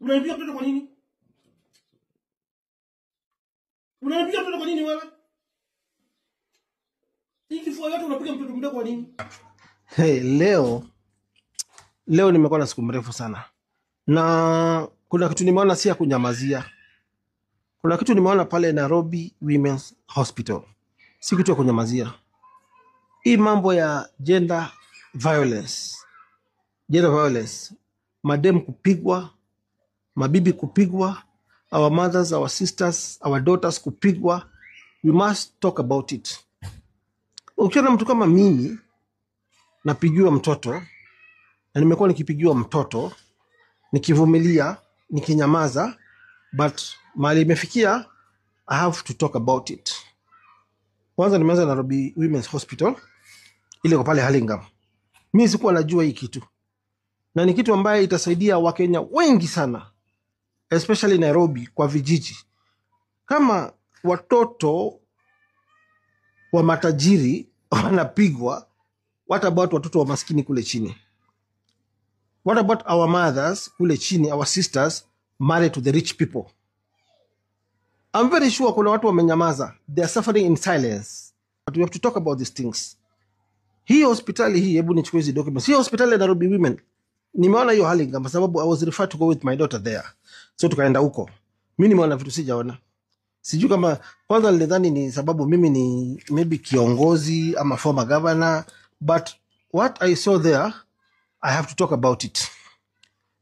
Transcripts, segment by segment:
Unanipiga mtoto kwa nini? Unanipiga mtoto kwa nini wewe? Hii kifua yote unapiga mtoto mdogo kwa nini? Hey, leo nimekuwa na siku mrefu sana. Na kuna kitu nimeona si ya kunyamazia. Kuna kitu nimeona pale Nairobi Women's Hospital. Si kitu ya kunyamazia. Hii mambo ya gender violence. Gender violence. Madem kupigwa, mabibi kupigwa, our mothers, our sisters, our daughters kupigwa. We must talk about it. Ukiona mtu kama mimi napigiwa mtoto, na nimekuwa nikipigiwa mtoto, nikivumilia, nikinyamaza, but mahali imefikia, I have to talk about it. Kwanza nimeanza Nairobi Women's Hospital, ile iko pale Hurlingham. Mimi sikuwa najua hii kitu. Na ni kitu ambaye itasaidia Wakenya wengi sana, especially Nairobi kwa vijiji. Kama watoto wa matajiri wanapigwa, what about watoto wa maskini kule chini? What about our mothers kule chini, our sisters married to the rich people? I'm very sure kuna watu wamenyamaza. They are suffering in silence. But we have to talk about these things. Hii hospitali hii, hebu nichukue hizi documents. Hii hospitali ya Nairobi Women, nimeona hiyo hali kwa sababu I was referred to go with my daughter there. So tukaenda huko. Mimi nimeona vitu sijaona. Sijui kama kwanza nilidhani ni sababu mimi ni maybe kiongozi ama former governor, but what I saw there, I have to talk about it.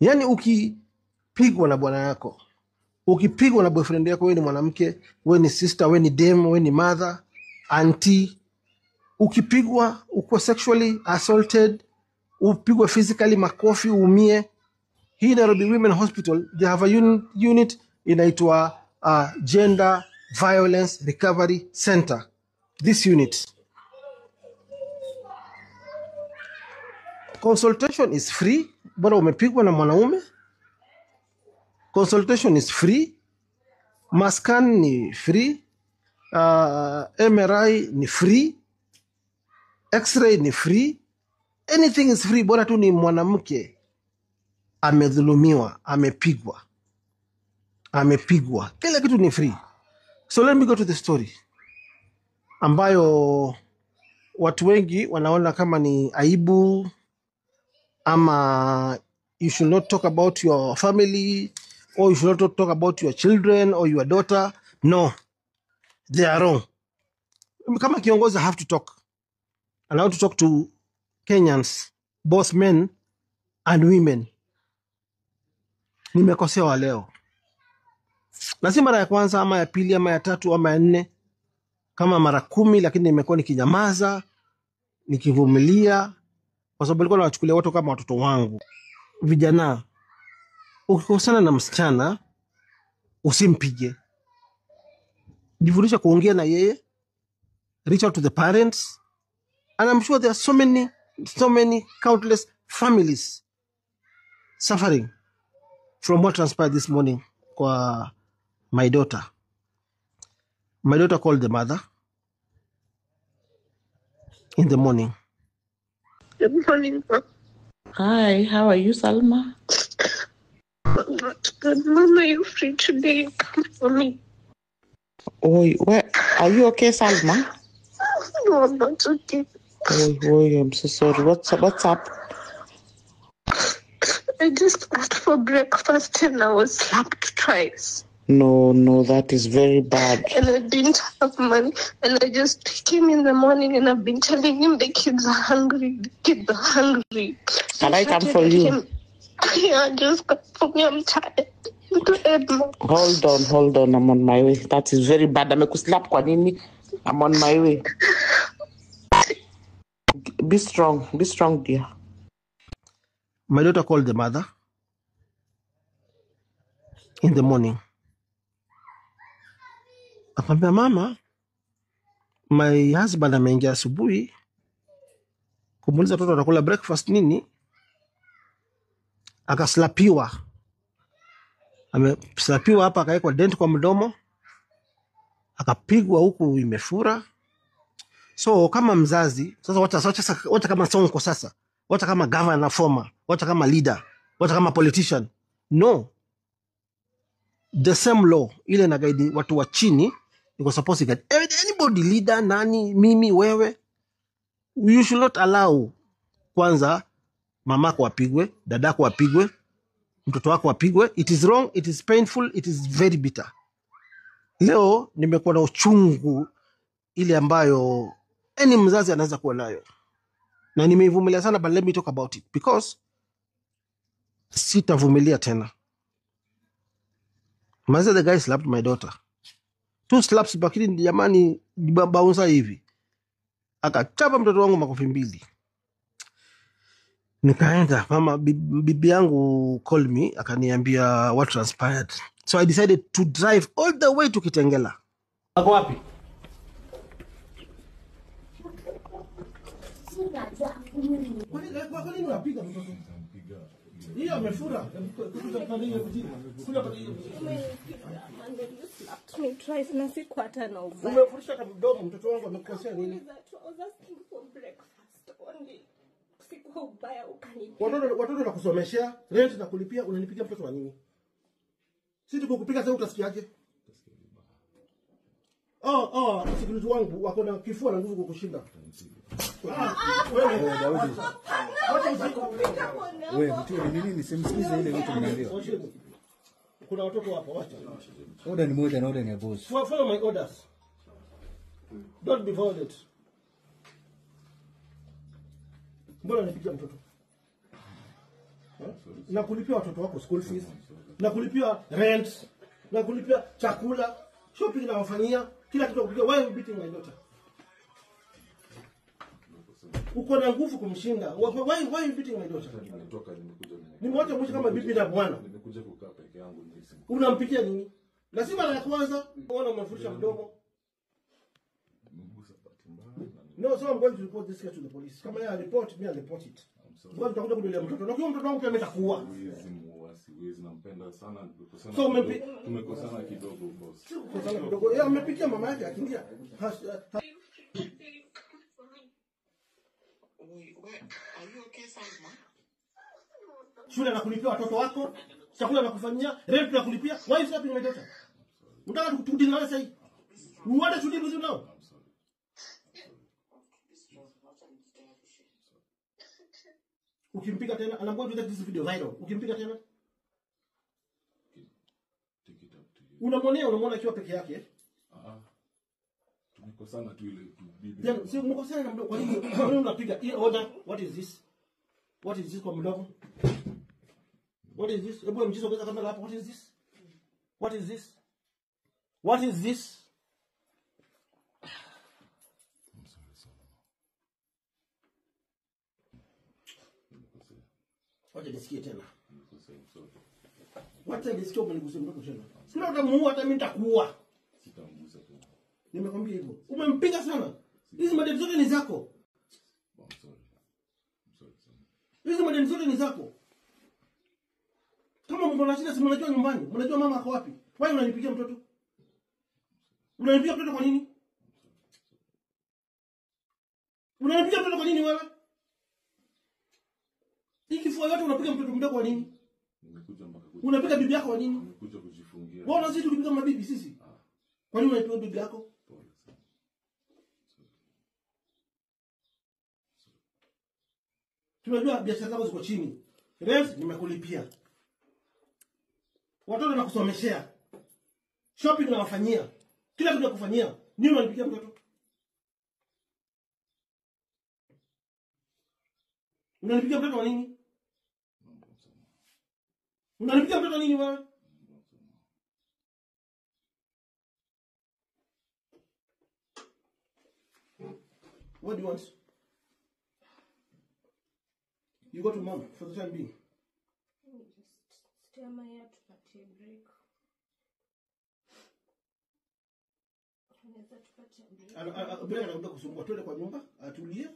Yani ukipigwa na bwana yako, ukipigwa na boyfriend yako, wewe ni mwanamke, wewe ni sister, wewe ni dame, wewe ni mother, auntie, ukipigwa, uko sexually assaulted, upigwe physically makofi, uumie. Hii Nairobi Women Hospital, they have a unit inaitwa Gender Violence Recovery Center. This unit, consultation is free. Bora umepigwa na mwanaume, consultation is free. Mascan ni free, MRI ni free, X-ray ni free, anything is free. Bora tu ni mwanamke amedhulumiwa, amepigwa, amepigwa, kila kitu ni free. So let me go to the story ambayo watu wengi wanaona kama ni aibu, ama you should not talk about your family, or you should not talk about your children or your daughter. No, they are wrong. Kama kiongozi, I have to talk. And I want to talk to Kenyans, both men and women. Nimekosewa leo. Na si mara ya kwanza ama ya pili ama ya tatu ama ya nne, kama mara 10, lakini nimekuwa nikinyamaza, nikivumilia, kwa sababu nilikuwa nawachukulia watu kama watoto wangu. Vijana, ukikosana na msichana usimpige. Jifundishe kuongea na yeye. Reach out to the parents. And I'm sure there are so many, so many countless families suffering from what transpired this morning kwa my daughter. My daughter called the mother in the morning. Good morning, Mom. Hi, how are you, Salma? I'm not good. Mom, are you free today? Come for me. Oh, where are you okay, Salma? No, I'm not okay. Oh, I'm so sorry. What's up? I just asked for breakfast and I was slapped twice. No, that is very bad. And I didn't have money. And I just came in the morning and I've been telling him the kids are hungry. The kids are hungry. So Can I come for you? Yeah, just come for me. I'm tired. I'm tired, Mom. Hold on. I'm on my way. That is very bad. Amekuslap kwa nini? I'm on my way. Be strong. Be strong, dear. My daughter called the mother in the morning. Akamwambia, mama, my husband ameingia asubuhi kumuuliza watoto watakula breakfast nini, akaslapiwa. Ameslapiwa hapa, akawekwa dent kwa mdomo, akapigwa huku imefura. So kama mzazi sasa, wacha kama Sonko sasa, wacha kama governor former, wacha kama leader, wacha kama politician. No, The same law ile na guide watu wa chini iko supposed to guide anybody, leader, nani, mimi, wewe. You should not allow kwanza mamako apigwe, dadako apigwe, mtoto wako apigwe. It is wrong, it is painful, it is very bitter. Leo nimekuwa na uchungu ile ambayo any mzazi anaweza kuwa nayo, na nimeivumilia sana, but let me talk about it because sitavumilia tena. Maza, the guy slapped my daughter. 2 slaps, lakini jamani, bouncer hivi. Akachapa mtoto wangu makofi 2. Nikaenda, mama, bibi yangu called me, akaniambia what transpired. So I decided to drive all the way to Kitengela. Ako wapi? Kwa nini unapiga mtoto? Hiyo amefura. Umefurisha hata mdomo, mtoto wangu amekukosea nini? Watoto na kusomeshea, rent na kulipia, unanipigia mtoto wa nini? Sisi tukukupiga sasa utasikiaje? Oh, security wangu wako na kifua na nguvu kukushinda. Wewe mtu ni nini? Simsikize ile vitu mnaambiwa. Kuna watoto hapa, wacha. Order ni moja na order ni ya boss. Follow my orders. Don't be violent. Mbona unanipigia mtoto? Na kulipia watoto wako school fees, na kulipia rent, na kulipia chakula, shopping na wafanyia, kila kitu nakupigia. Why are you beating my daughter? Uko na nguvu kumshinda. Why are you beating my daughter? Nimetoka, nimekuja. Nimewacha mwisho kama bibi na bwana. Nimekuja kukaa peke yangu nisi. Unampigia nini? Na si mara ya kwanza, unaona umefurisha mdomo. No, so I'm going to report this case to the police. Kama yeye report, me I report it. Kwa tutakuja kudulia mtoto. Na kwa mtoto wangu pia ametakuwa. Siwezi, nampenda sana. So tumekosana kidogo boss. Tumekosana kidogo. Yeye amepigia mama yake akiingia. Shule nakulipia watoto wako, chakula nakufanyia, rent nakulipia. Why is happening my daughter? Unataka tukudili na sasa hivi? You want to deal with you now? Ukimpiga tena, and I'm going to take this video viral. Ukimpiga tena, unamwonea akiwa peke yake. Tumekosana tu ile bibi. Then si mkosana na mdogo, kwa nini unapiga? Hii order, what is this? What is this kwa mdogo? What is this? Hebu mjizo kwa kamera hapo, what is this? What is this? What is this? I'm sorry, Solomon. Wacha nisikie tena. Wacha nisikie umenigusia mtoto tena. Sina utamuua hata mimi nitakuua. Sitamgusa tena. Nimekwambia hivyo. Umempiga sana. Hizi madeni zote ni zako. I'm sorry. I'm sorry. Hizi madeni zote ni zako. Kama mko na shida si mnajua nyumbani, mnajua mama ako wapi. Wewe unanipigia mtoto? Unanipigia mtoto kwa nini? Unanipigia mtoto kwa nini wewe? Hii kifua yote unapiga mtoto mdogo kwa nini? Nimekuja mpaka kuja. Unapiga bibi yako kwa nini? Nimekuja kujifungia. Wewe unazidi kupiga mabibi sisi? Kwa nini unapiga bibi yako? Pole sana. Tunajua biashara zako ziko chini. Rent nimekulipia. Watoto nakusomeshea. Shopping nawafanyia. Kila kitu nakufanyia. Nini unanipigia mtoto? Unanipigia mtoto kwa nini? Unanipigia mtoto nini wewe? What do you want? You go to mom for the time being. Let me just stay on my head tupatie break. Anaweza tupatie break. Break anakuja kusumbua. Twende kwa nyumba, atulie.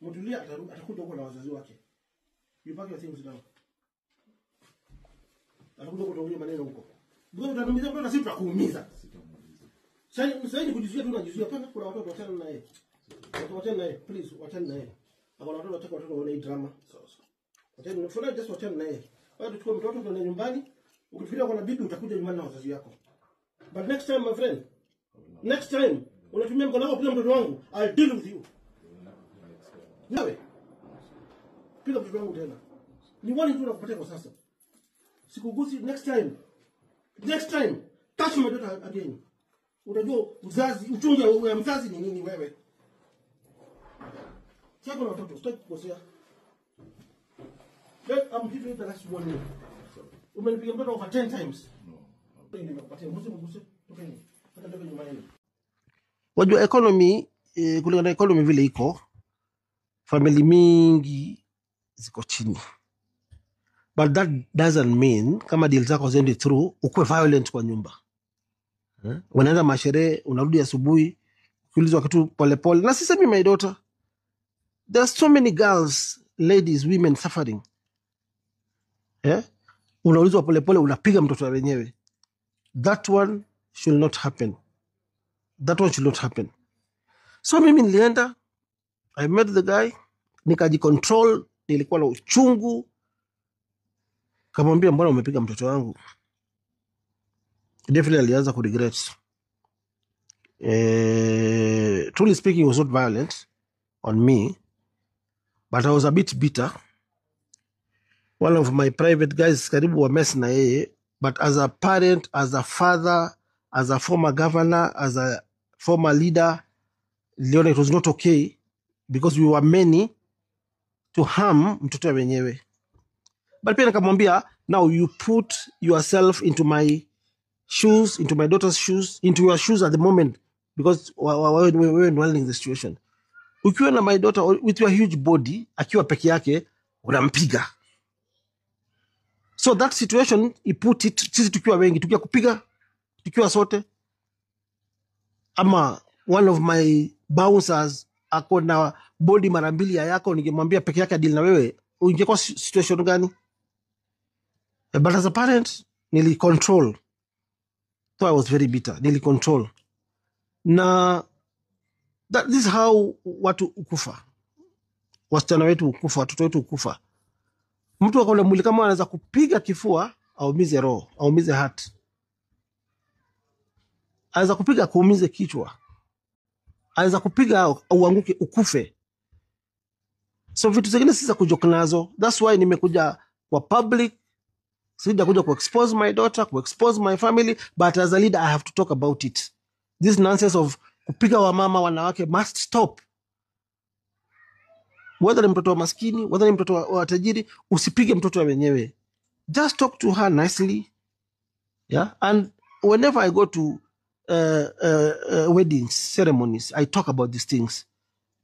Mtulie, atakuja huko na wazazi wake. You pack your things down. Atakuja kutuambia maneno huko. Wewe utatumiza mtoto na sisi tutakuumiza. Sasa ni kujizuia tu, unajizuia. Pana kuna watoto, wachana na yeye. Wachana na yeye, please, wachana na yeye. Hapo watoto wataka watoto waone hii drama. Sawa sawa. Wachana, for now just wachana na yeye. Wewe tuchukue mtoto tuende nyumbani. Ukifikiria uko na bibi utakuja nyumbani na wazazi wako. But next time my friend, next time unatumia mkono wako kupiga mtoto wangu, I'll deal with you. Wewe piga mtoto wangu tena. Ni warning tu nakupatia kwa sasa. Sikugusi next time. Next time touch my daughter again. Unajua uzazi, uchungu wa mzazi ni nini wewe? Sasa kuna watoto, sitaki kukosea. Let I'm giving you the last warning. Umenipiga mtoto over 10 times. No. Nimekupatia mguse mguse, toka nje. Hata toka nyuma yenu. Wajua economy, kulingana na economy vile iko, family mingi ziko chini. But that doesn't mean kama deal zako ziendi through ukuwe violent kwa nyumba. Unaenda masherehe, unarudi asubuhi, ukiulizwa kitu polepole. Na sisemi my daughter, there are so many girls, ladies, women suffering. Eh? Unaulizwa polepole, unapiga mtoto wa wenyewe. That one should not happen. That one should not happen. So mimi nilienda, I met the guy, nikajicontrol, nilikuwa na uchungu. Kamwambia mbona umepiga mtoto wangu? Definitely alianza kuregret. Truly speaking, he was not violent on me, but I was a bit bitter. One of my private guys karibu wa mess na yeye, but as a parent, as a father, as a former governor, as a former leader, niliona it was not okay because we were many to harm mtoto wenyewe. But pia nikamwambia, now you put yourself into my shoes, into my daughter's shoes, into your shoes at the moment, because we're handling the situation. Ukiwa na my daughter with your huge body, akiwa peke yake, unampiga. So that situation, he put it, sisi tukiwa wengi, tukiwa kupiga, tukiwa sote. Ama one of my bouncers, ako na body mara mbili ya yako, ningemwambia peke yake deal na wewe, ungekuwa situation gani? But as a parent, nili control. So I was very bitter. Nili control. Na that, this is how watu ukufa. Wasichana wetu ukufa, watoto wetu ukufa. Mtu akona mwili kama anaweza kupiga kifua, aumize roho, aumize heart. Anaweza kupiga kuumize kichwa. Anaweza kupiga uanguke ukufe. So vitu zingine si za kujoke nazo. That's why nimekuja kwa public. Sijakuja ku expose my daughter, ku expose my family, but as a leader I have to talk about it. This nonsense of kupiga wamama wanawake must stop. Whether ni mtoto wa maskini, whether ni mtoto wa tajiri, usipige mtoto wa wenyewe. Just talk to her nicely. Yeah? And whenever I go to weddings, ceremonies, I talk about these things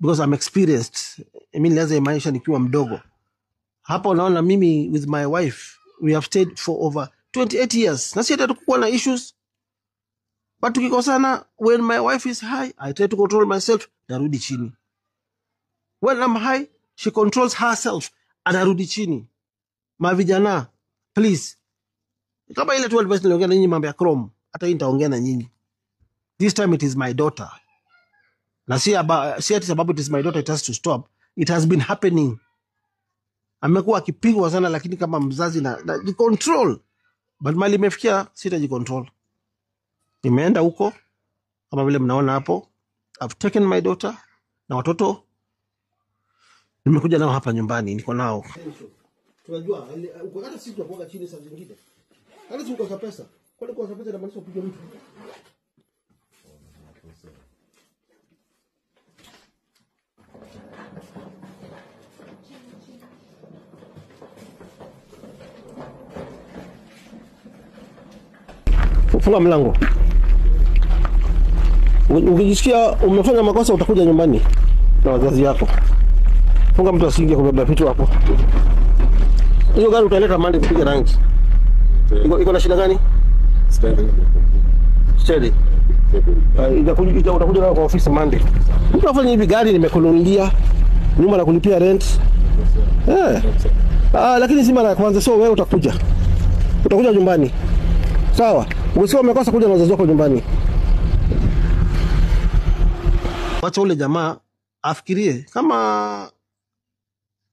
because I'm experienced. I mean, nilianza maisha nikiwa mdogo. Hapa unaona mimi with my wife, we have stayed for over 28 years. Na si hatukuwa na issues. But tukikosana, when my wife is high, I try to control myself, narudi chini. When I'm high, she controls herself, anarudi chini. Mavijana, please. Kama ile tu advice niliongea na nyinyi mambo ya Chrome, hata hii nitaongea na nyinyi. This time it is my daughter. Na si ati sababu it is my daughter it has to stop. It has been happening. Amekuwa akipigwa sana, lakini kama mzazi na control. But mali imefikia sitajicontrol. Nimeenda huko kama vile mnaona hapo. I've taken my daughter na watoto nimekuja nao hapa nyumbani, niko nao. Tunajua hata sisi tunakuwa chini saa zingine. Hata sisi tukosa pesa. Kwani kukosa pesa inamaanisha upige mtu? Funga mlango. Ukijisikia umefanya makosa utakuja nyumbani na wazazi wako. Funga, mtu asiingie kubeba vitu hapo. Hiyo gari utaleta mande kupiga rangi. Iko na shida gani? Steady. Itakuja nayo kwa ofisi Monday. Mtu afanye hivi, gari nimekununulia, nyumba na kulipia rent. Lakini si mara ya kwanza, so wewe utakuja. Utakuja nyumbani. Sawa. Ukisikia umekosa kuja na wazazi wako nyumbani. Wacha ule jamaa afikirie kama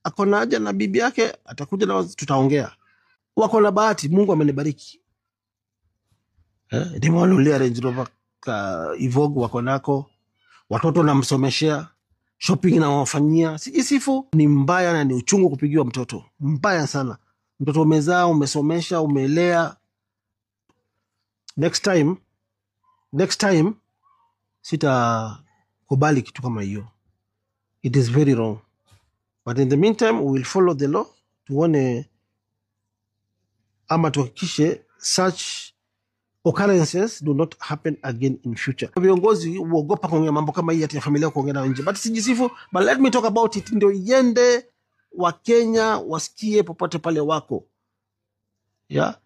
akona haja na bibi yake atakuja na tutaongea. Wako na bahati, Mungu amenibariki. Nimewanunulia Range Rover ka Evoque wako nako, watoto namsomeshea, shopping nawafanyia. Sijisifu, ni mbaya na ni uchungu kupigiwa mtoto, mbaya sana. Mtoto umezaa, umesomesha, umelea. Next time, next time sitakubali kitu kama hiyo. It is very wrong, but in the meantime we will follow the law, tuone ama tuhakikishe such occurrences do not happen again in future. Viongozi huogopa kuongea mambo kama hii, ati ya familia kuongea nayo nje, but sijisifu, but let me talk about it, ndio iende Wakenya wasikie popote pale wako, yeah?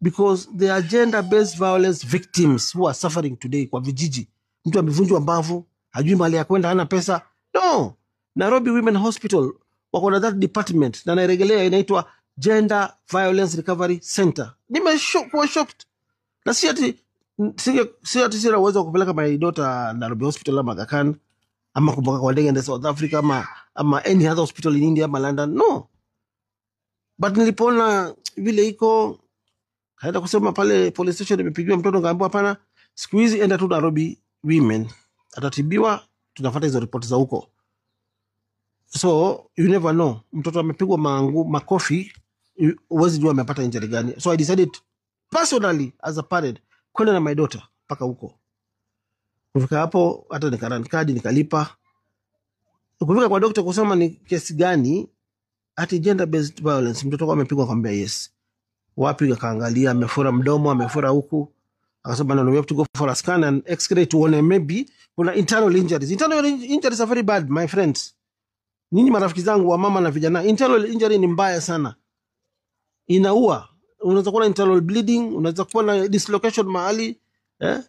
Because the gender based violence victims who are suffering today kwa vijiji, mtu amevunjwa mbavu, hajui mahali ya kwenda, hana pesa. No, Nairobi Women Hospital wako na that department na nairegelea, inaitwa Gender Violence Recovery Center. Nimekuwa shocked na si ati sina uwezo wa kupeleka my daughter Nairobi Hospital ama Aga Khan ama kumbuka kwa ndege ende South Africa ama any other hospital in India ama London. No, but nilipoona vile iko, kaenda kusema pale police station imepigiwa mtoto, ngaambiwa hapana, siku hizi enda tu Nairobi Women, atatibiwa, tunafuata hizo ripoti za huko. So you never know, mtoto amepigwa mangu makofi, huwezi jua amepata injury gani. So I decided personally as a parent kwenda na my daughter mpaka huko. Kufika hapo hata nikarun kadi nikalipa. Kufika kwa doctor kusema ni kesi gani, ati gender based violence, mtoto wako amepigwa? Kwambia yes. Wapi? Akaangalia, amefura mdomo, amefura huku, akasema no, we have to go for a scan and x-ray tuone maybe kuna internal injuries. Internal injuries are very bad, my friends. Nyinyi marafiki zangu wa mama na vijana, internal injury ni mbaya sana, inaua. Unaweza kuwa na internal bleeding, unaweza kuwa na dislocation mahali, eh?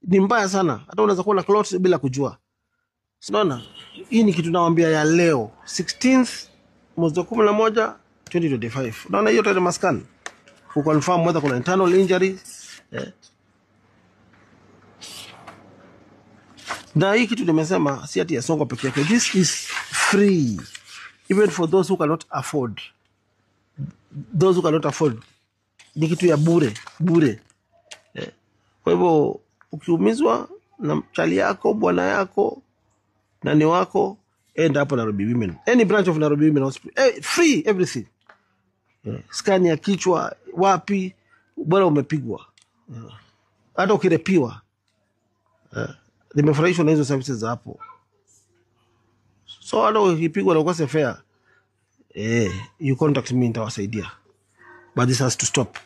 Ni mbaya sana, hata unaweza kuwa na clot bila kujua. Unaona, hii ni kitu nawaambia ya leo 16th mwezi wa 11 2025. Unaona hiyo tarehe mascan kuconfirm whether kuna internal injury, eh? Na hii kitu nimesema si ati ya Sonko peke yake. This is free even for those who cannot afford. Those who cannot afford, ni kitu ya bure bure. Kwa hivyo ukiumizwa na chali yako, bwana yako, nani wako, enda hapo Nairobi Women, any branch of Nairobi Women Hospital, free everything, scan ya kichwa wapi, bora umepigwa, hata ukirepiwa. Nimefurahishwa na hizo services za hapo. So hata ukipigwa na ukose fare, you contact me, nitawasaidia, but this has to stop.